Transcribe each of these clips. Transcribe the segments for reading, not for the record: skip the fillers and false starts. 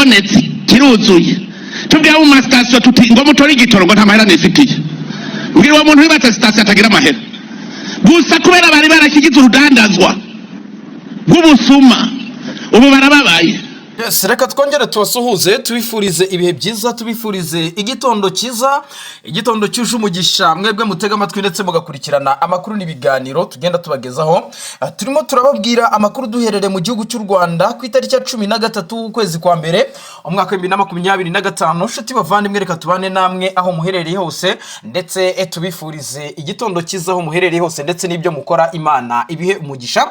Cyabonetse, kiruzuye. Tubwira mu masitasiyo tuti ngo mutore igitoro, ngo nta mahera nifitiye. Mbwira uwo muntu yubatse sitasiyo atagira amahera gusa kubera bari barashyigize urudandazwa rw'ubusuma, ubu barababaye. Yes, reka twongere tubasuhuze, tubifurize ibihe byiza, tubifurize igitondo cyiza, igitondo cyuje umugisha. Mwebwe mutega amatwi ndetse mugakurikirana amakuru n'ibiganiro tugenda tubagezaho. Turimo turababwira amakuru duherereye mu gihugu cy'u Rwanda ku itariki ya 13 w'ukwezi kwa mbere, umwaka wa 2025. Nshuti bavandimwe, reka tubane namwe aho muherereye hose, ndetse tubifurize igitondo cyiza aho muherereye hose, ndetse n'ibyo mukora Imana ibihe umugisha.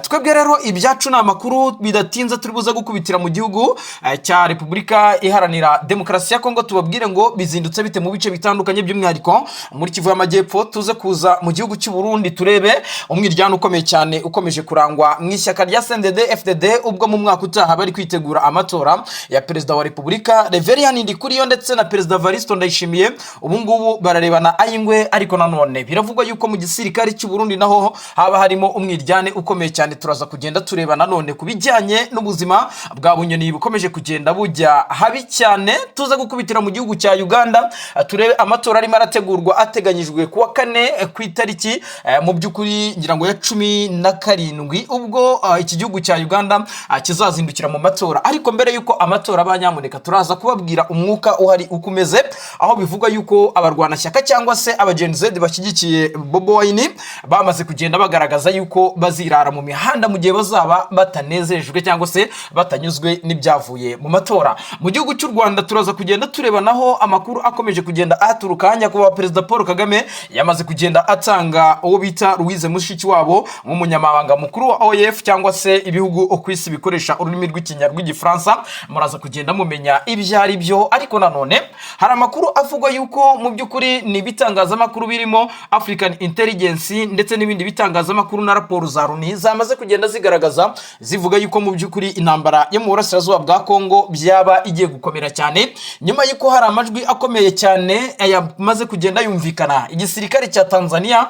Twebwe rero ibyacu ni amakuru, bidatinze turi buze gukubitira mu gihugu cya Repubulika Iharanira Demokarasi ya Kongo, tubabwire ngo bizindutse bite mu bice bitandukanye, by'umwihariko muri Kivu y'Amajyepfo. Tuze kuza mu gihugu cy'u Burundi, turebe umwiryane ukomeye cyane ukomeje kurangwa mu ishyaka rya CNDD FDD, ubwo mu mwaka utaha bari kwitegura amatora ya perezida wa repubulika. Reverien Ndikuriyo ndetse na Perezida Varisto Ndayishimiye ubu ngubu bararebana ay'ingwe, ariko nanone biravugwa yuko mu gisirikare cy'u Burundi naho haba harimo umwiryane ukomeye cyane. Turaza kugenda tureba nanone ku bijyanye n'ubuzima bwa Bunyoni bukomeje kugenda bujya habi cyane. Tuze gukubitira mu gihugu cya Uganda, turebe amatora arimo arategurwa, ateganyijwe kuwa kane, ku itariki mu by'ukuri ngira ngo ya 17, ubwo iki gihugu cya Uganda kizazindukira mu matora. Ariko mbere y'uko amatora aba, nyamuneka turaza kubabwira umwuka uhari uko umeze, aho bivugwa yuko abarwanashyaka cyangwa se aba Gen Z bashyigikiye Bobi Wine bamaze kugenda bagaragaza yuko bazirara mu mihanda mu gihe bazaba batanezejwe cyangwa se batanyuzwe n'ibyavuye mu matora. Mu gihugu cy'u Rwanda turaza kugenda tureba naho amakuru akomeje kugenda aturuka. Nyakubahwa Perezida Paul Kagame yamaze kugenda atanga uwo bita Louise Mushikiwabo nk'umunyamabanga mukuru wa OIF, cyangwa se ibihugu ku isi bikoresha ururimi rw'Igifaransa. Muraza kugenda mumenya ibyo ari byo. Ariko nanone hari amakuru avugwa yuko mu by'ukuri ni ibitangazamakuru birimo African Intelligence ndetse n'ibindi bitangazamakuru na raporo za Loni zamaze kugenda zigaragaza, zivuga yuko mu by'ukuri intambara yo mu burasirazuba bwa Kongo byaba igiye gukomera cyane, nyuma y'uko hari amajwi akomeye cyane yamaze kugenda yumvikana igisirikare cya Tanzania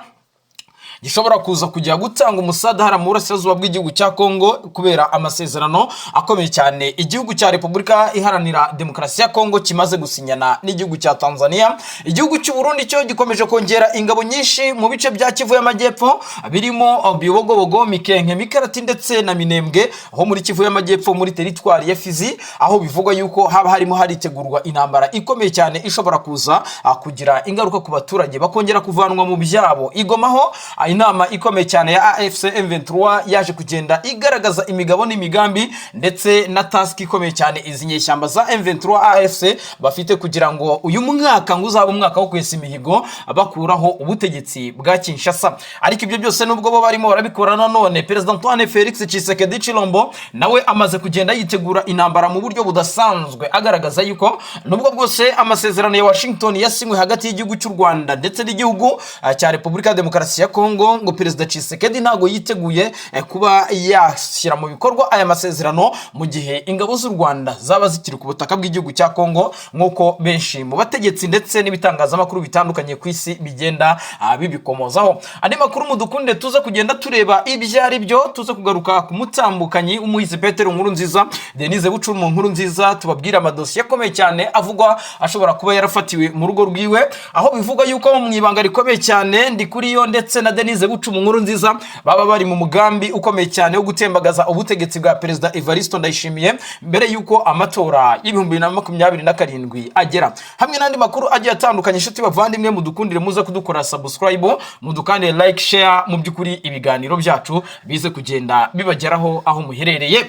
gishobora kuza kujya gutanga umusada hariya mu burasirazuba bw'igihugu cya Kongo, kubera amasezerano akomeye cyane igihugu cya Repubulika Iharanira Demokarasi ya Kongo kimaze gusinyana n'igihugu cya Tanzania. Igihugu cy'u Burundi cyo gikomeje kongera ingabo nyinshi mu bice bya Kivu y'Amajyepfo, birimo Bibogobogo, Mikenke, Mikarati ndetse na Minembwe, aho muri Kivu y'Amajyepfo muri teritwari ya Fizi, aho bivugwa yuko haba harimo haritegurwa intambara ikomeye cyane ishobora kuza kugira ingaruka ku baturage, bakongera kuvanwa mu byabo. I Goma ho inama ikomeye cyane ya AFC M23 yaje kugenda igaragaza imigabo n'imigambi ndetse na task ikomeye cyane izi nyeshyamba za M23 AFC bafite, kugira ngo uyu mwaka ngo uzabe umwaka wo kwesa imihigo, bakuraho ubutegetsi bwa Kinshasa. Ariko ibyo byose nubwo bo barimo barabikora, nanone Perezida Antoine Felix Tshisekedi Chilombo nawe amaze kugenda yitegura intambara mu buryo budasanzwe, agaragaza yuko nubwo bwose amasezerano ya Washington yasinywe hagati y'igihugu cy'u Rwanda ndetse n'igihugu cya Repubulika ya Demokarasi ya Kongo, ngo Perezida Tshisekedi ntabwo yiteguye kuba yashyira mu bikorwa aya masezerano mu gihe ingabo z'u Rwanda zaba zikiri ku butaka bw'igihugu cya Kongo, nk'uko benshi mu bategetsi ndetse n'ibitangazamakuru bitandukanye ku isi bigenda bibikomozaho. Andi makuru mudukunde tuze kugenda tureba ibyo ari byo, tuze kugaruka ku mutambukanyi w'umuhizi Petero Nkurunziza, Denise Bucuru Nkurunziza, tubabwire amadosiye akomeye cyane avugwa ashobora kuba yarafatiwe mu rugo rwiwe, aho bivugwa yuko mu ibanga rikomeye cyane Ndikuriyo ndetse na Denise Bucuru Nkurunziza baba bari mu mugambi ukomeye cyane wo gutembagaza ubutegetsi bwa Perezida Evaristo Ndayishimiye mbere y'uko amatora y'2027 agera, hamwe n'andi makuru agiye atandukanye. Inshuti bavandimwe, mudukundire muze kudukora subscribe, mudukandire like, share, mu by'ukuri ibiganiro byacu bize kugenda bibageraho aho muherereye.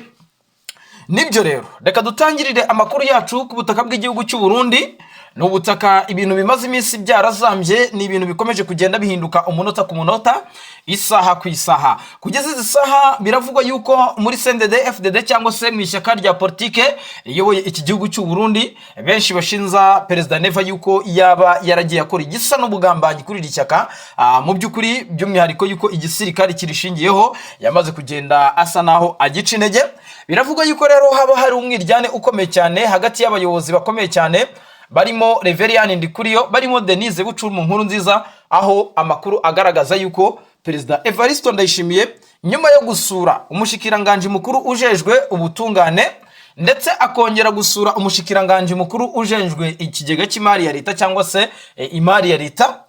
Nibyo rero, reka dutangirire amakuru yacu ku butaka bw'igihugu cy'u Burundi. Ni ubutaka ibintu bimaze iminsi byarazambye, ni ibintu bikomeje kugenda bihinduka umunota ku munota, isaha ku isaha. Kugeza izi saha biravugwa yuko muri CNDD FDD, cyangwa se mu ishyaka rya politike riyoboye iki gihugu cy'u Burundi, benshi bashinza Perezida Neva yuko yaba yaragiye akora igisa n'ubugambanyi kuri iri shyaka. Mu by'ukuri by'umwihariko yuko igisirikare kirishingiyeho yamaze kugenda asa naho agica intege. Biravugwa yuko rero haba hari umwiryane ukomeye cyane hagati y'abayobozi bakomeye cyane barimo Reverien Ndikuriyo, barimo Denise Bucuru Nkurunziza, aho amakuru agaragaza yuko Perezida Evaristo Ndayishimiye, nyuma yo gusura umushikiranganji mukuru ujejwe ubutungane Ndetse akongera gusura umushikiranganji mukuru ujejwe ikigega cy'imari ya leta, cyangwa se imari ya leta.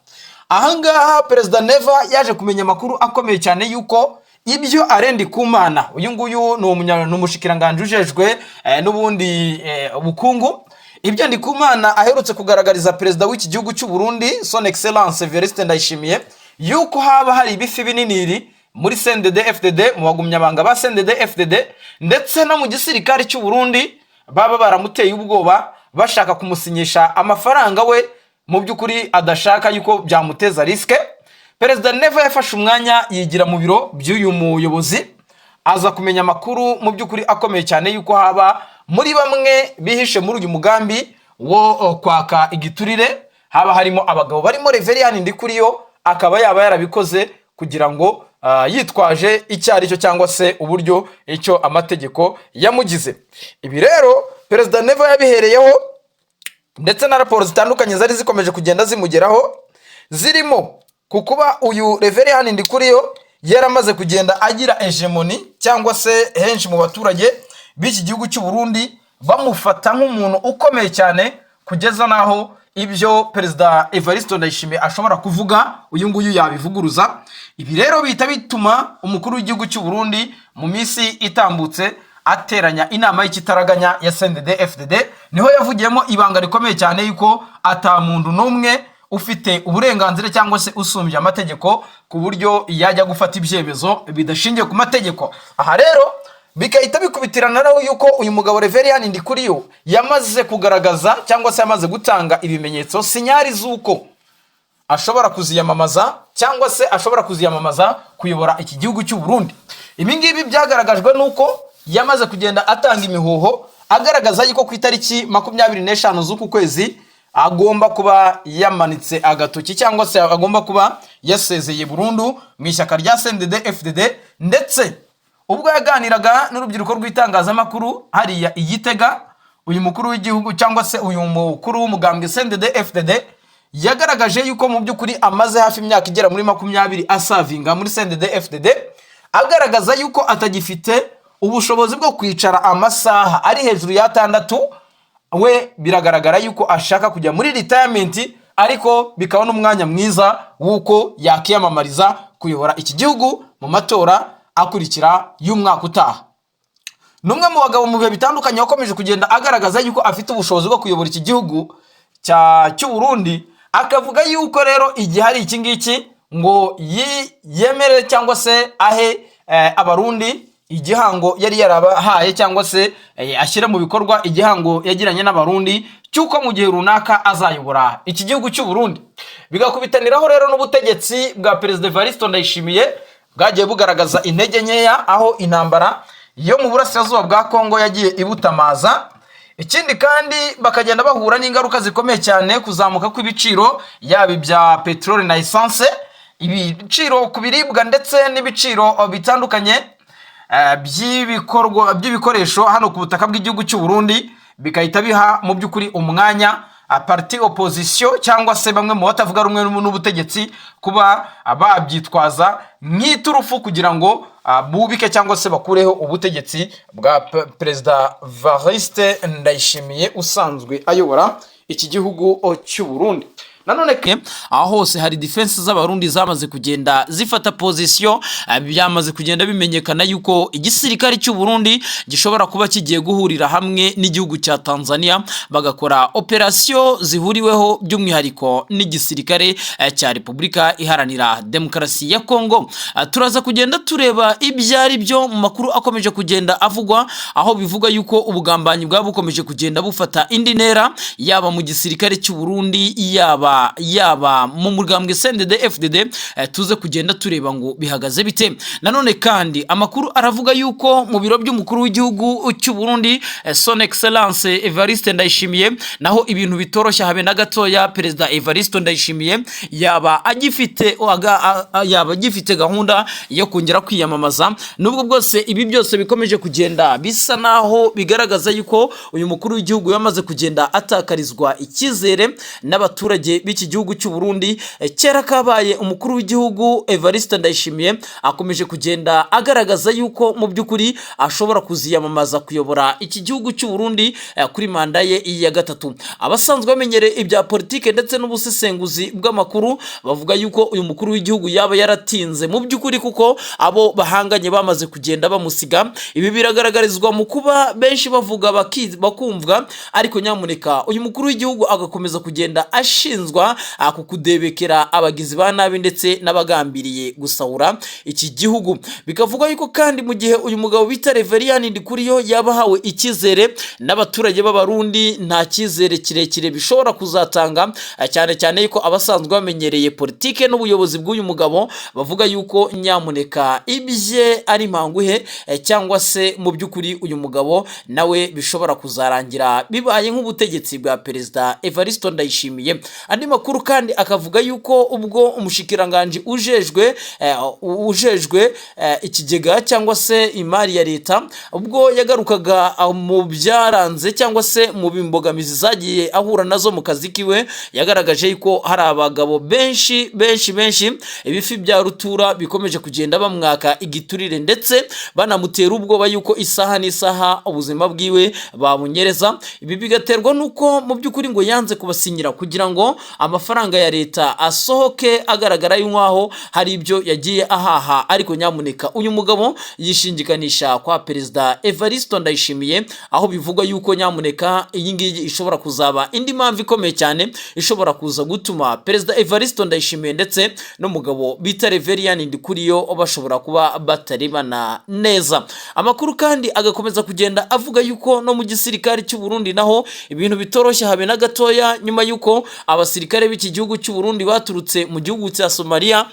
Ahangaha Perezida Neva yaje kumenya amakuru akomeye cyane yuko ibyo Alain Ndikumana, uyu nguyu ni umushikiranganji ujejwe n'ubundi ubukungu, ibyo Ndikumana aherutse kugaragariza perezida w'iki gihugu cy'u Burundi, Son Excellence Evariste Ndayishimiye, yuko haba hari ibifi binini muri CNDD FDD, mu bagumyabanga ba CNDD FDD, ndetse no mu gisirikare cy'u Burundi, baba baramuteye ubwoba bashaka kumusinyisha amafaranga we mu by'ukuri adashaka yuko byamuteza risque. Perezida Neva yafashe umwanya yigira mu biro by'uyu muyobozi, aza kumenya amakuru mu by'ukuri akomeye cyane yuko haba muri bamwe bihishe muri uyu mugambi wo kwaka igiturire haba harimo abagabo barimo Reveriyani Ndikuriyo, akaba yaba yarabikoze kugira ngo yitwaje icyo ari cyo cyangwa se uburyo icyo amategeko yamugize. Ibi rero Perezida Neva yabihereyeho, ndetse na raporo zitandukanye zari zikomeje kugenda zimugeraho, zirimo ku kuba uyu Reveriyani Ndikuriyo yaramaze kugenda agira hégémonie, cyangwa se henshi mu baturage b'iki gihugu cy'u Burundi bamufata nk'umuntu ukomeye cyane, kugeza n'aho ibyo Perezida Evariste Ndayishimiye ashobora kuvuga uyu nguyu yabivuguruza. Ibi rero bihita bituma umukuru w'igihugu cy'u Burundi mu minsi itambutse ateranya inama y'ikitaraganya ya CNDD FDD. Niho yavugiyemo ibanga rikomeye cyane yuko ata muntu n'umwe ufite uburenganzira cyangwa se usumbye amategeko ku buryo yajya gufata ibyemezo bidashingiye ku mategeko. Aha rero bigahita bikubitirana nawe yuko uyu mugabo Reveriyani Ndikuriyo yamaze kugaragaza cyangwa se yamaze gutanga ibimenyetso, signal z'uko ashobora kuziyamamaza, cyangwa se ashobora kuziyamamaza kuyobora iki gihugu cy'u Burundi. Ibi ngibi byagaragajwe n'uko yamaze kugenda atanga imihuho agaragaza yuko ku itariki 25 z'uku kwezi agomba kuba yamanitse agatoki, cyangwa se agomba kuba yasezeye burundu mu ishyaka rya CNDD FDD. Ndetse ubwo yaganiraga n'urubyiruko rw'itangazamakuru hariya i Gitega, uyu mukuru w'igihugu cyangwa se uyu mukuru w'umugambwe CNDD FDD yagaragaje yuko mu by'ukuri amaze hafi imyaka igera muri 20 aservinga muri CNDD FDD, agaragaza yuko atagifite ubushobozi bwo kwicara amasaha ari hejuru y'atandatu. We biragaragara yuko ashaka kujya muri retirement, ariko bikaba n'umwanya mwiza w'uko yakiyamamariza kuyobora iki gihugu mu matora akurikira y'umwaka utaha. Ni umwe mu bagabo mu bihe bitandukanye wakomeje kugenda agaragaza yuko afite ubushobozi bwo kuyobora iki gihugu cy'u Burundi, akavuga yuko rero igihe ari iki ngiki ngo yemere cyangwa se ahe Abarundi igihango yari yarabahaye, cyangwa se ashyire mu bikorwa igihango yagiranye n'Abarundi cy'uko mu gihe runaka azayobora iki gihugu cy'u Burundi. Bigakubitaniraho rero n'ubutegetsi bwa Perezida Evariste Ndayishimiye bwagiye bugaragaza intege nkeya, aho intambara yo mu burasirazuba bwa Kongo yagiye ibutamaza. Ikindi kandi bakagenda bahura n'ingaruka zikomeye cyane, kuzamuka kw'ibiciro, yaba ibya peteroli na essence, ibiciro ku biribwa, ndetse n'ibiciro bitandukanye by'ibikorwa by'ibikoresho hano ku butaka bw'igihugu cy'u Burundi, bigahita biha mu by'ukuri umwanya parti opposition cyangwa se bamwe mu batavuga rumwe n'ubutegetsi kuba babyitwaza nk'iturufu kugira ngo bubike cyangwa se bakureho ubutegetsi bwa Perezida Evariste Ndayishimiye usanzwe ayobora iki gihugu cy'u Burundi. Nanone aho hose hari defense z'Abarundi zamaze kugenda zifata position. Byamaze kugenda bimenyekana yuko igisirikare cy'u Burundi gishobora kuba kigiye guhurira hamwe n'igihugu cya Tanzania, bagakora operation zihuriweho by'umwihariko n'igisirikare cya Repubulika Iharanira Demokarasi ya Kongo. Turaza kugenda tureba ibyo ari byo mu makuru akomeje kugenda avugwa, aho bivuga yuko ubugambanyi bwaba bukomeje kugenda bufata indi ntera, yaba mu gisirikare cy'u Burundi, yaba mu mugambwe CNDD FDD. Tuze kugenda tureba ngo bihagaze bite. Nanone kandi amakuru aravuga yuko mu biro by'umukuru w'igihugu cy'u Burundi, Son Excellence Evariste Ndayishimiye, naho ibintu bitoroshye habe na gatoya. Perezida Evariste Ndayishimiye yaba agifite gahunda yo kongera kwiyamamaza, nubwo bwose ibi byose bikomeje kugenda bisa naho bigaragaza yuko uyu mukuru w'igihugu yamaze kugenda atakarizwa icyizere n'abaturage. b'iki gihugu cy'u Burundi. Kera kabaye, umukuru w'igihugu Evariste Ndayishimiye akomeje kugenda agaragaza yuko mu by'ukuri ashobora kuziyamamaza kuyobora iki gihugu cy'u Burundi kuri manda ye ya gatatu. Abasanzwe bamenyereye ibya politike ndetse n'ubusesenguzi bw'amakuru bavuga yuko uyu mukuru w'igihugu yaba yaratinze mu by'ukuri, kuko abo bahanganye bamaze kugenda bamusiga. Ibi biragaragarizwa mu kuba benshi bavuga bakumvwa, ariko nyamuneka uyu mukuru w'igihugu agakomeza kugenda ashinzwa ku kudebekera abagizi ba nabi ndetse n'abagambiriye gusahura iki gihugu. Bikavugwa yuko kandi mu gihe uyu mugabo bita Reverien Ndikuriyo yaba ahawe icyizere n'abaturage b'Abarundi, nta cyizere kirekire bishobora kuzatanga, cyane cyane yuko abasanzwe bamenyereye politike n'ubuyobozi bw'uyu mugabo bavuga yuko nyamuneka ibye ari impanguhe, cyangwa se mu by'ukuri uyu mugabo nawe bishobora kuzarangira bibaye nk'ubutegetsi bwa Perezida Evariste Ndayishimiye. Andi makuru kandi akavuga yuko ubwo umushikiranganji ujejwe ikigega cyangwa se imari ya leta, ubwo yagarukaga mu byaranze cyangwa se mu bimbogamizi zagiye ahura nazo mu kazi kiwe, yagaragaje yuko hari abagabo benshi benshi benshi, ibifi bya rutura, bikomeje kugenda bamwaka igiturire ndetse banamutera ubwoba yuko isaha n'isaha ubuzima bwiwe babunyereza. Ibi bigaterwa n'uko mu by'ukuri ngo yanze kubasinyira kugira ngo amafaranga ya leta asohoke agaragara nk'aho hari ibyo yagiye ahaha. Ariko nyamuneka uyu mugabo yishingikanisha kwa Perezida Evariste Ndayishimiye, aho bivugwa yuko nyamuneka iyi ngiyi ishobora kuzaba indi mpamvu ikomeye cyane ishobora kuza gutuma Perezida Evariste Ndayishimiye ndetse n'umugabo bita Reverien Ndikuriyo bashobora kuba batarebana neza. Amakuru kandi agakomeza kugenda avuga yuko no mu gisirikare cy'u Burundi naho ibintu bitoroshye habe na gatoya, nyuma yuko abasirikare b'iki gihugu cy'u Burundi baturutse mu gihugu cya Somalia,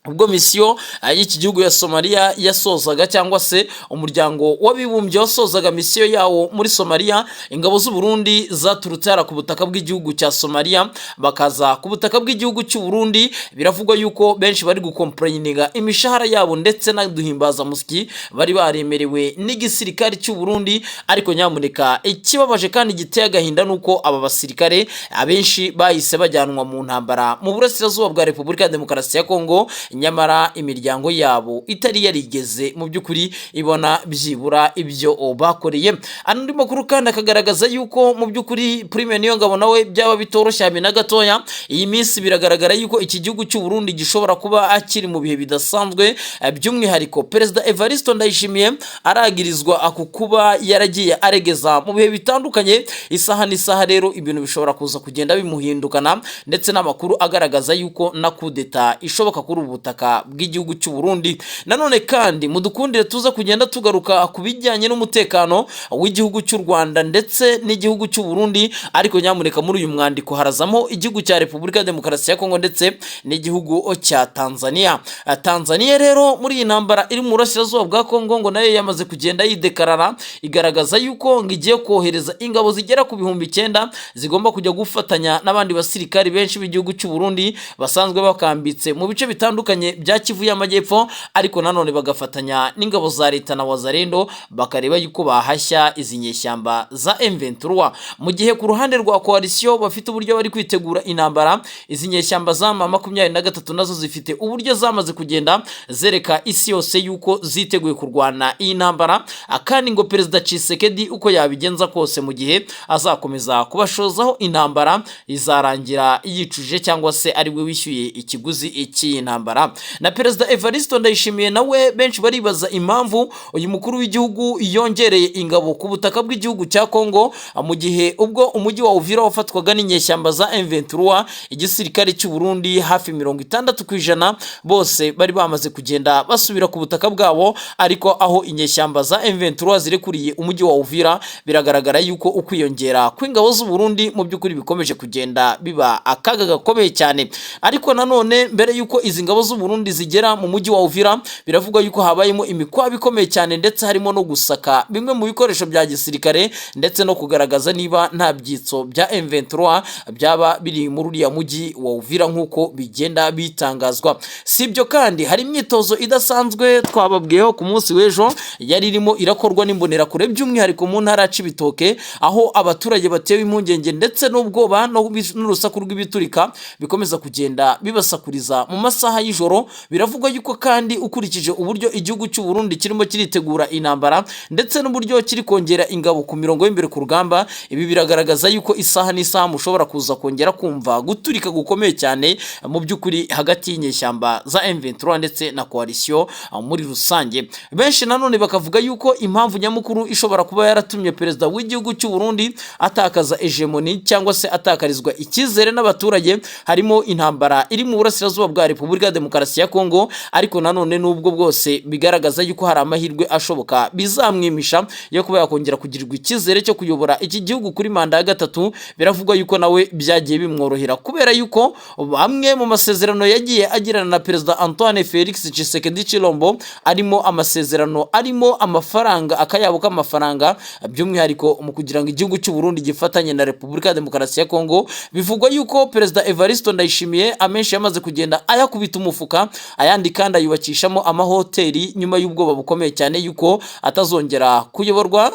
ubwo misiyo y'iki gihugu ya Somalia yasozaga, cyangwa se Umuryango w'Abibumbye wasozaga misiyo yawo muri Somalia, ingabo z'u Burundi zaturutse hara ku butaka bw'igihugu cya Somalia bakaza ku butaka bw'igihugu cy'u Burundi. Biravugwa yuko benshi bari gucomplaininga imishahara yabo ndetse n'uduhimbazamusyi bari baremerewe n'igisirikare cy'u Burundi. Ariko nyamuneka ikibabaje kandi giteye agahinda nuko aba basirikare abenshi bahise bajyanwa mu ntambara mu burasirazuba bwa Repubulika ya Demokarasi ya Kongo, nyamara imiryango yabo itari yarigeze mu by'ukuri ibona byibura ibyo bakoreye. Andi makuru kandi akagaragaza yuko mu by'ukuri Prime Niyongabo nawe byaba bitoroshye habe na gatoya. Iyi minsi biragaragara yuko iki gihugu cy'u Burundi gishobora kuba kiri mu bihe bidasanzwe. By'umwihariko Perezida Evariste Ndayishimiye aragirizwa ku kuba yaragiye aregeza mu bihe bitandukanye. Isaha n'isaha rero ibintu bishobora kuza kugenda bimuhindukana, ndetse n'amakuru agaragaza yuko na kudeta ishoboka kuri ubu butaka bw'igihugu cy'u Burundi. Nanone kandi mudukundire tuza kugenda tugaruka ku bijyanye n'umutekano w'igihugu cy'u Rwanda ndetse n'igihugu cy'u Burundi, ariko nyamuneka muri uyu mwandiko harazamo igihugu cya Repubulika ya Demokarasi ya Kongo ndetse n'igihugu cya Tanzania. Tanzania rero muri iyi ntambara iri mu burasirazuba bwa Kongo ngo nayo yamaze kugenda yideclarara, igaragaza yuko ngo igiye kohereza ingabo zigera ku 9000 zigomba kujya gufatanya n'abandi basirikari benshi b'igihugu cy'u Burundi basanzwe bakambitse mu bice bitandukanye bya Kivu y'Amajyepfo, ariko nanone bagafatanya n'ingabo za leta na Wazalendo, bakareba yuko bahashya izi nyeshyamba za M23. Mu gihe ku ruhande rwa coalition bafite uburyo bari kwitegura intambara, izi nyeshyamba za M23 nazo zifite uburyo zamaze kugenda zereka isi yose yuko ziteguye kurwana iyi ntambara, kandi ngo Perezida Tshisekedi uko yabigenza kose, mu gihe azakomeza kubashozaho intambara, izarangira yicuje cyangwa se ari we wishyuye ikiguzi cy'iyi ntambara. Na Perezida Evariste Ndayishimiye nawe benshi baribaza impamvu uyu mukuru w'igihugu yongereye ingabo ku butaka bw'igihugu cya Kongo, mu gihe ubwo umujyi wa Uvira wafatwaga n'inyeshyamba za M23, igisirikare cy'u Burundi hafi 60% bose bari bamaze kugenda basubira ku butaka bwabo. Ariko aho inyeshyamba za M23 zirekuriye umujyi wa Uvira, biragaragara yuko ukwiyongera kw'ingabo z'u Burundi mu by'ukuri bikomeje kugenda biba akaga gakomeye cyane. Ariko nanone mbere yuko izi ngabo z'u Burundi zigera ku butaka bw'igihugu cy'u Burundi, z'u Burundi zigera mu mujyi wa Uvira, biravugwa yuko habayemo imikwabo ikomeye cyane, ndetse harimo no gusaka bimwe mu bikoresho bya gisirikare, ndetse no kugaragaza niba nta byitso bya M23 byaba biri muri uriya mujyi wa Uvira, nk'uko bigenda bitangazwa. Si ibyo kandi, hari imyitozo idasanzwe twababwiyeho ku munsi w'ejo yari irimo irakorwa n'Imbonerakure, by'umwihariko mu ntara ya Cibitoke, aho abaturage batewe impungenge ndetse n'ubwoba n'urusaku rw'ibiturika bikomeza kugenda bibasakuriza mu masaha y'ijoro. Biravugwa yuko kandi, ukurikije uburyo igihugu cy'u Burundi kirimo kiritegura intambara ndetse n'uburyo kiri kongera ingabo ku mirongo y'imbere ku rugamba, ibi biragaragaza yuko isaha n'isaha mushobora kuza kongera kumva guturika gukomeye cyane mu by'ukuri hagati y'inyeshyamba za M23 ndetse na coalition muri rusange. Benshi nanone bakavuga yuko impamvu nyamukuru ishobora kuba yaratumye perezida w'igihugu cy'u Burundi atakaza hégémonie cyangwa se atakarizwa icyizere n'abaturage, harimo intambara iri mu burasirazuba bwa Repubulika ya Demokarasi ya Kongo. Ariko nanone, nubwo bwose bigaragaza yuko hari amahirwe ashoboka bizamwimisha yo kuba yakongera kugirirwa icyizere cyo kuyobora iki gihugu kuri manda ya gatatu, biravugwa yuko nawe byagiye bimworohera kubera yuko bamwe mu masezerano yagiye agirana na Perezida Antoine Felix Tshisekedi Chilombo arimo amasezerano arimo amafaranga, akayabo k'amafaranga, by'umwihariko mu kugira ngo igihugu cy'u Burundi gifatanye na Repubulika ya Demokarasi ya Kongo. Bivugwa yuko Perezida Evariste Ndayishimiye amenshi yamaze kugenda ayakubita umufuka, ayandi kandi ayubakishamo amahoteli, nyuma y'ubwoba bukomeye cyane yuko atazongera kuyoborwa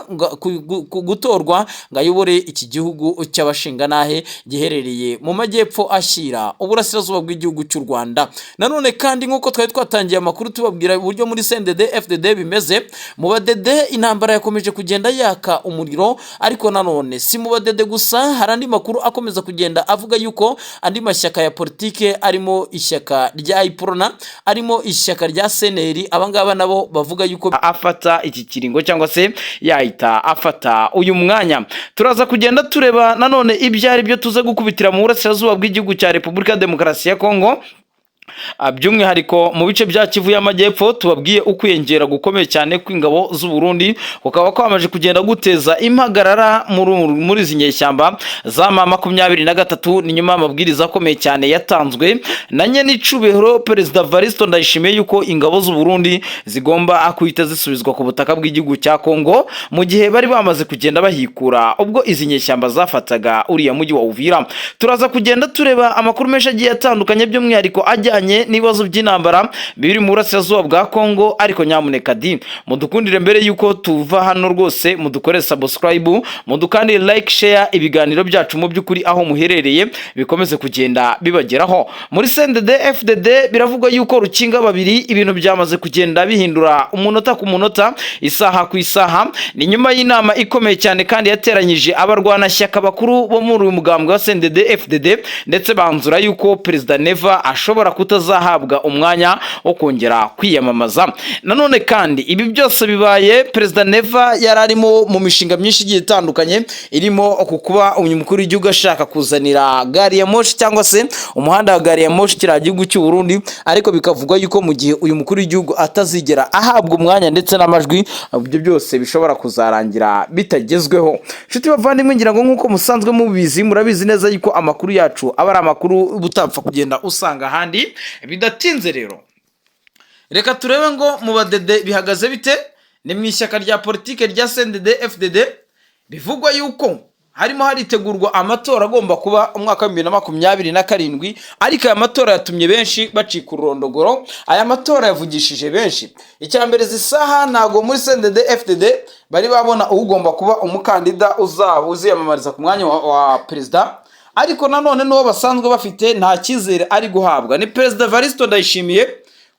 gutorwa ngo ayobore iki gihugu cy'abashingantahe giherereye mu majyepfo ashyira uburasirazuba bw'igihugu cy'u Rwanda. Nanone kandi, nk'uko twari twatangiye amakuru tubabwira uburyo muri CNDD FDD bimeze, mu badede intambara yakomeje kugenda yaka umuriro. Ariko nanone si mu badede gusa, hari andi makuru akomeza kugenda avuga yuko andi mashyaka ya politike, arimo ishyaka rya Iprona, arimo ishyaka rya CNL, abangaba nabo bavuga yuko afata iki kiringo cyangwa se yahita afata uyu mwanya. Turaza kugenda tureba nanone ibyo ari byo, tuze gukubitira mu burasirazuba bw'igihugu cya Repubulika ya Demokarasi ya Kongo, by'umwihariko mu bice bya Kivu y'Amajyepfo. Tubabwiye ukwiyongera gukomeye cyane kw'ingabo z'u Burundi kukaba kwamaze kugenda guteza impagarara muri izi nyeshyamba za M23. Ni nyuma y'amabwiriza akomeye cyane yatanzwe na nyenicubahiro Perezida Varisto Ndayishimiye yuko ingabo z'u Burundi zigomba guhita zisubizwa ku butaka bw'igihugu cya Kongo, mu gihe bari bamaze kugenda bahikura ubwo izi nyeshyamba zafataga uriya mujyi wa Uvira. Turaza kugenda tureba amakuru menshi agiye atandukanye, by'umwihariko ajyanye n'ibibazo by'intambara biri mu burasirazuba bwa Kongo. Ariko nyamuneka di mudukundire, mbere y'uko tuva hano rwose mudukore subscribe, mudukandire like, share ibiganiro byacu, mu by'ukuri aho muherereye bikomeze kugenda bibageraho. Muri CNDD FDD biravugwa yuko rukinga babiri ibintu byamaze kugenda bihindura umunota ku munota, isaha ku isaha. Ni nyuma y'inama ikomeye cyane kandi yateranyije abarwanashyaka bakuru bo muri uyu mugambwe wa CNDD FDD, ndetse banzura yuko Perezida Neva ashobora kutazahabwa umwanya wo kongera kwiyamamaza. Nanone kandi ibi byose bibaye Perezida Neva yari arimo mu mishinga myinshi igiye itandukanye, irimo ku kuba uyu mukuru w'igihugu ashaka kuzanira gari ya moshi cyangwa se umuhanda wa gari ya moshi kiriya gihugu cy'u Burundi. Ariko bikavugwa yuko mu gihe uyu mukuru w'igihugu atazigera ahabwa umwanya ndetse n'amajwi, ibyo byose bishobora kuzarangira bitagezweho. Inshuti bavandimwe, ngira ngo nk'uko musanzwe mubizi, murabizi neza yuko amakuru yacu aba ari amakuru utapfa kugenda usanga ahandi. Bidatinze rero, reka turebe ngo mu badede bihagaze bite. Ni mu ishyaka rya politike rya CNDD FDD, bivugwa yuko harimo haritegurwa amatora agomba kuba umwaka wa 2027. Ariko aya matora yatumye benshi bacika ururondogoro, aya matora yavugishije benshi. Icya mbere, izi saha ntabwo muri CNDD FDD bari babona ugomba kuba umukandida uzaba uziyamamariza ku mwanya wa perezida. Ariko nanone n'uwo basanzwe bafite nta cyizere ari guhabwa, ni Perezida Varisito Ndayishimiye,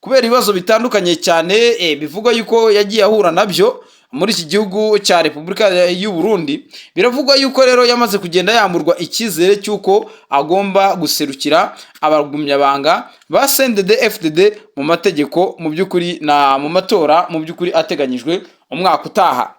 kubera ibibazo bitandukanye cyane bivugwa yuko yagiye ahura nabyo muri iki gihugu cya Repubulika y'u Burundi. Biravugwa yuko rero yamaze kugenda yamburwa icyizere cy'uko agomba guserukira abagumyabanga ba CNDD FDD mu mategeko, mu by'ukuri na mu matora mu by'ukuri ateganyijwe umwaka utaha.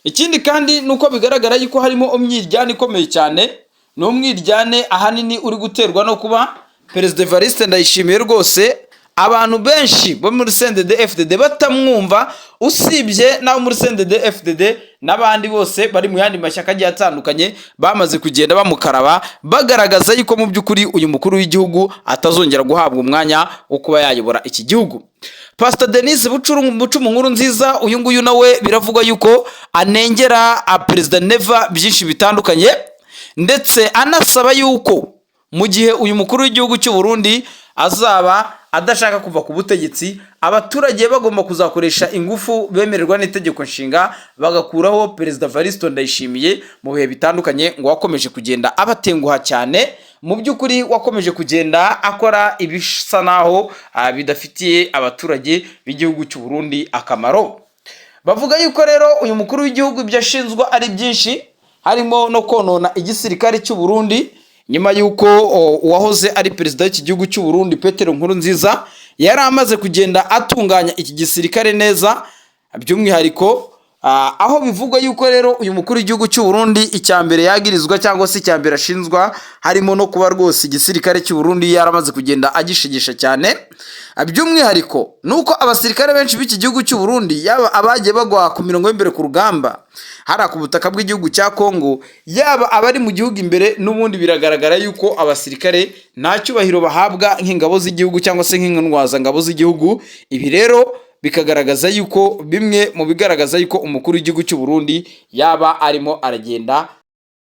Ikindi kandi ni uko bigaragara yuko harimo umwiryane ikomeye cyane. Ni umwiryane ahanini uri guterwa no kuba Perezida Evariste Ndayishimiye rwose Abantu benshi bo muri CNDD FDD batamwumva, usibye n'abo muri CNDD FDD, n'abandi bose bari mu yandi mashyaka agiye atandukanye bamaze kugenda bamukaraba, bagaragaza yuko mu by'ukuri uyu mukuru w'igihugu atazongera guhabwa umwanya wo kuba yayobora iki gihugu. Pastor Denis Bucumu nkuru nziza, uyu nguyu nawe biravugwa yuko anengera Perezida Neva byinshi bitandukanye, ndetse anasaba yuko mu gihe uyu mukuru w'igihugu cy'u Burundi azaba adashaka kuva ku butegetsi, abaturage bagomba kuzakoresha ingufu bemererwa n'itegeko nshinga, bagakuraho Perezida Varisito Ndayishimiye mu bihe bitandukanye, ngo wakomeje kugenda abatenguha cyane, mu by'ukuri wakomeje kugenda akora ibisa naho bidafitiye abaturage b'igihugu cy'u Burundi akamaro. Bavuga yuko rero uyu mukuru w'igihugu ibyo ashinzwa ari byinshi, harimo no konona igisirikare cy'u Burundi, nyuma y'uko uwahoze ari perezida w'iki gihugu cy'u Burundi, Petero Nkurunziza, yari amaze kugenda atunganya iki gisirikare neza. By'umwihariko aho bivugwa yuko rero uyu mukuru w'igihugu cy'u Burundi icya mbere yagirizwa cyangwa se icya mbere ashinzwa harimo no kuba rwose igisirikare cy'u Burundi yaramaze kugenda agishigisha cyane. By'umwihariko nuko abasirikare benshi b'iki gihugu cy'u Burundi, yaba abagiye bagwa ku mirongo y'imbere ku rugamba hariya ku butaka bw'igihugu cya Kongo, yaba abari mu gihugu imbere, n'ubundi biragaragara yuko abasirikare nta cyubahiro bahabwa nk'ingabo z'igihugu cyangwa se nk'intwazangabo z'igihugu. Ibi rero bikagaragaza yuko bimwe mu bigaragaza yuko umukuru w'igihugu cy'u Burundi yaba arimo aragenda